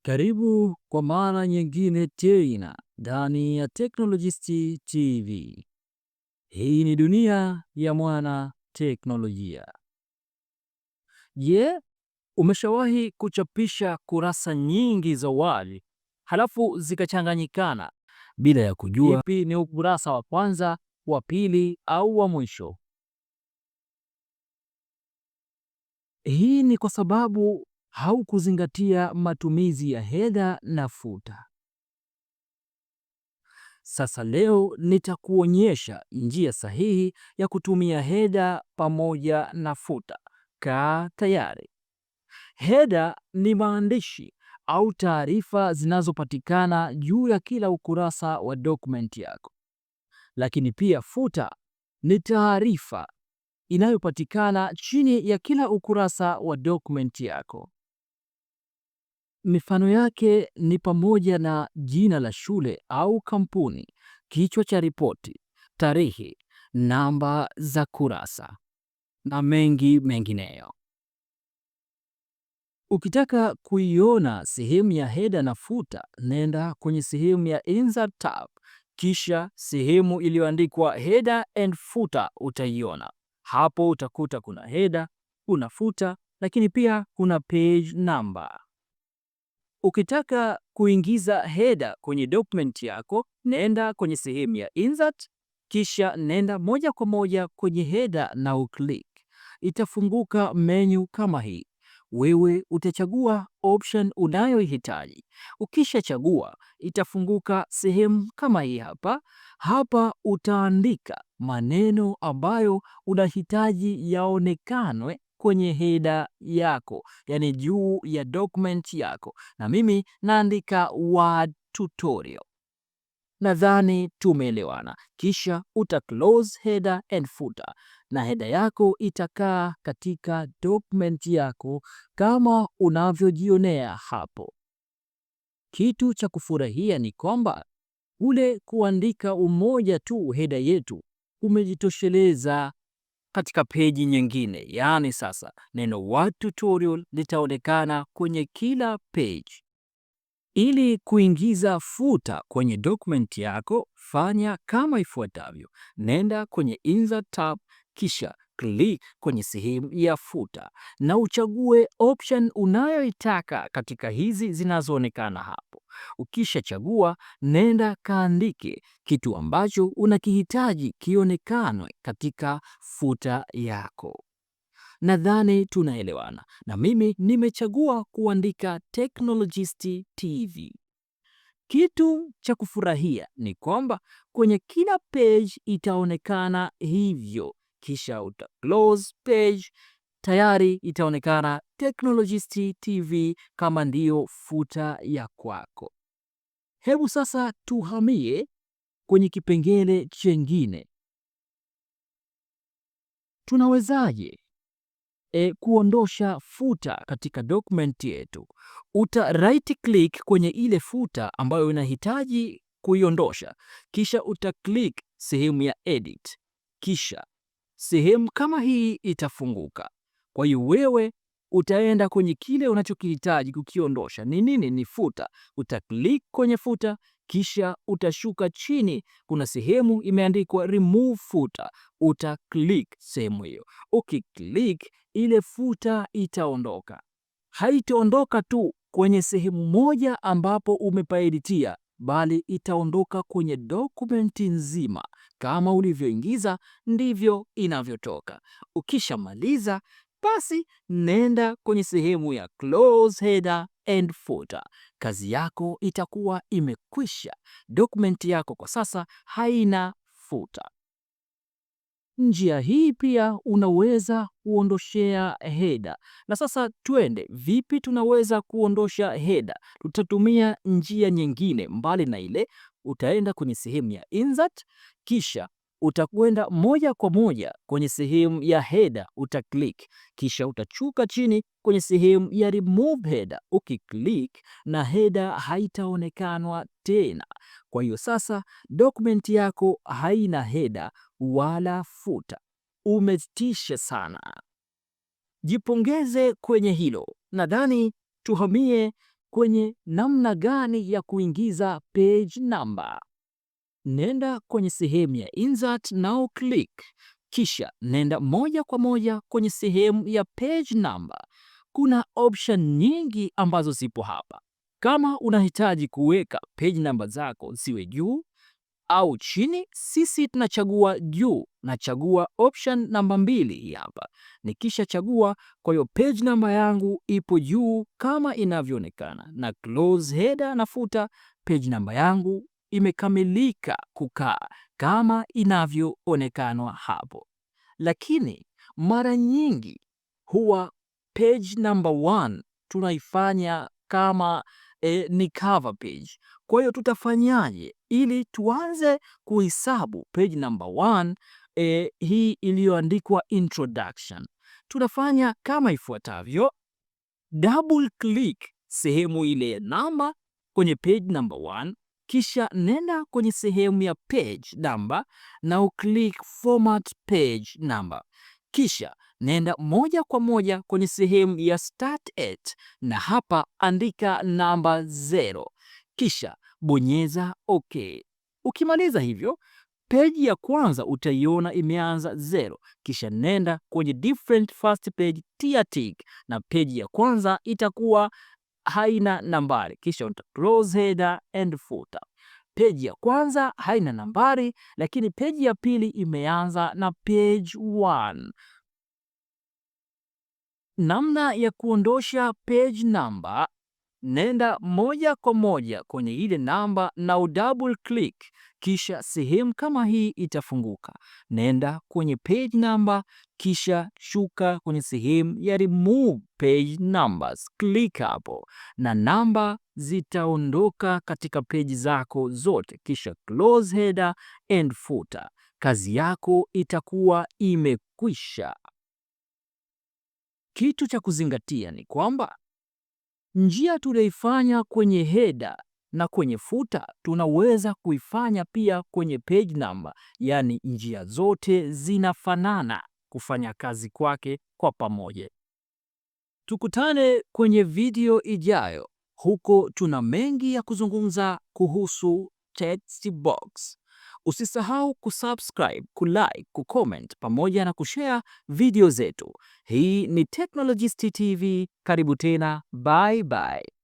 Karibu kwa mara nyingine tena ndani ya Technologist TV. Hii ni dunia ya mwana teknolojia. Je, umeshawahi kuchapisha kurasa nyingi za Word halafu zikachanganyikana bila ya kujua ipi ni ukurasa wa kwanza, wa pili au wa mwisho? Hii ni kwa sababu haukuzingatia matumizi ya header na footer. Sasa leo nitakuonyesha njia sahihi ya kutumia header pamoja na footer. Kaa tayari. Header ni maandishi au taarifa zinazopatikana juu ya kila ukurasa wa document yako, lakini pia footer ni taarifa inayopatikana chini ya kila ukurasa wa document yako. Mifano yake ni pamoja na jina la shule au kampuni, kichwa cha ripoti, tarehe, namba za kurasa na mengi mengineyo. Ukitaka kuiona sehemu ya header na footer, nenda kwenye sehemu ya Insert tab, kisha sehemu iliyoandikwa Header and Footer utaiona. Hapo utakuta kuna header, kuna footer, lakini pia kuna page number. Ukitaka kuingiza header kwenye document yako, nenda kwenye sehemu ya Insert, kisha nenda moja kwa moja kwenye header na uclick. Itafunguka menu kama hii. Wewe utachagua option unayoihitaji. Ukishachagua, itafunguka sehemu kama hii hapa. Hapa utaandika maneno ambayo unahitaji yaonekanwe kwenye header yako, yani juu ya document yako, na mimi naandika Word tutorial. Nadhani tumeelewana. Kisha uta close header and footer na header yako itakaa katika document yako kama unavyojionea hapo. Kitu cha kufurahia ni kwamba ule kuandika umoja tu header yetu umejitosheleza katika peji nyingine, yaani sasa neno Word tutorial litaonekana kwenye kila page. Ili kuingiza footer kwenye document yako, fanya kama ifuatavyo. Nenda kwenye Insert tab, kisha click kwenye sehemu ya footer na uchague option unayoitaka katika hizi zinazoonekana hapo. Ukishachagua, nenda kaandike kitu ambacho unakihitaji kionekane katika footer yako. Nadhani tunaelewana, na mimi nimechagua kuandika Technologist TV. Kitu cha kufurahia ni kwamba kwenye kila page itaonekana hivyo, kisha uta close page, tayari itaonekana Technologist TV kama ndiyo footer ya kwako. Hebu sasa tuhamie kwenye kipengele chengine. Tunawezaje kuondosha footer katika document yetu? Uta right click kwenye ile footer ambayo unahitaji kuiondosha, kisha uta click sehemu ya edit, kisha sehemu kama hii itafunguka. Kwa hiyo wewe utaenda kwenye kile unachokihitaji kukiondosha. Ni nini? Ni footer. Uta click kwenye footer, kisha utashuka chini, kuna sehemu imeandikwa remove footer. Uta click sehemu hiyo. Ukiclick, ile footer itaondoka. Haitaondoka tu kwenye sehemu moja ambapo umepaeditia, bali itaondoka kwenye dokumenti nzima. Kama ulivyoingiza ndivyo inavyotoka. Ukishamaliza basi nenda kwenye sehemu ya close header and footer. Kazi yako itakuwa imekwisha. Dokumenti yako kwa sasa haina footer. Njia hii pia unaweza kuondoshea header. Na sasa twende, vipi tunaweza kuondosha header? Tutatumia njia nyingine mbali na ile. Utaenda kwenye sehemu ya insert, kisha utakwenda moja kwa moja kwenye sehemu ya header, utaclick, kisha utashuka chini kwenye sehemu ya remove header. Ukiclick na header haitaonekanwa tena. Kwa hiyo sasa document yako haina header wala footer. Umetisha sana, jipongeze kwenye hilo. Nadhani tuhamie Kwenye namna gani ya kuingiza page number. Nenda kwenye sehemu ya insert na click, kisha nenda moja kwa moja kwenye sehemu ya page number. Kuna option nyingi ambazo zipo hapa. Kama unahitaji kuweka page number zako ziwe juu au chini, sisi tunachagua juu. Nachagua option namba 2 hii hapa. Nikishachagua, kwa hiyo page number yangu ipo juu kama inavyoonekana, na close header na footer, page number yangu imekamilika kukaa kama inavyoonekana hapo. Lakini mara nyingi huwa page number 1 tunaifanya kama ni cover page. Kwa hiyo tutafanyaje ili tuanze kuhesabu page number 1 hii iliyoandikwa introduction? Tunafanya kama ifuatavyo: double click sehemu ile ya namba kwenye page number 1, kisha nenda kwenye sehemu ya page number na uclick format page number, kisha nenda moja kwa moja kwenye sehemu ya start at na hapa andika namba 0, kisha bonyeza OK. Ukimaliza hivyo, peji ya kwanza utaiona imeanza 0, kisha nenda kwenye different first page, tia tick na peji ya kwanza itakuwa haina nambari, kisha uta close header and footer. Peji ya kwanza haina nambari, lakini peji ya pili imeanza na page 1. Namna ya kuondosha page number: nenda moja kwa moja kwenye ile namba na udouble click, kisha sehemu kama hii itafunguka. Nenda kwenye page number, kisha shuka kwenye sehemu ya remove page numbers, click hapo na namba zitaondoka katika peji zako zote, kisha close header and footer. Kazi yako itakuwa imekwisha. Kitu cha kuzingatia ni kwamba njia tuliyoifanya kwenye header na kwenye footer tunaweza kuifanya pia kwenye page number, yaani njia zote zinafanana kufanya kazi kwake kwa pamoja. Tukutane kwenye video ijayo. Huko tuna mengi ya kuzungumza kuhusu text box. Usisahau kusubscribe, kulike, kucomment pamoja na kushare video zetu. Hii ni Technologist TV. Karibu tena. Bye bye.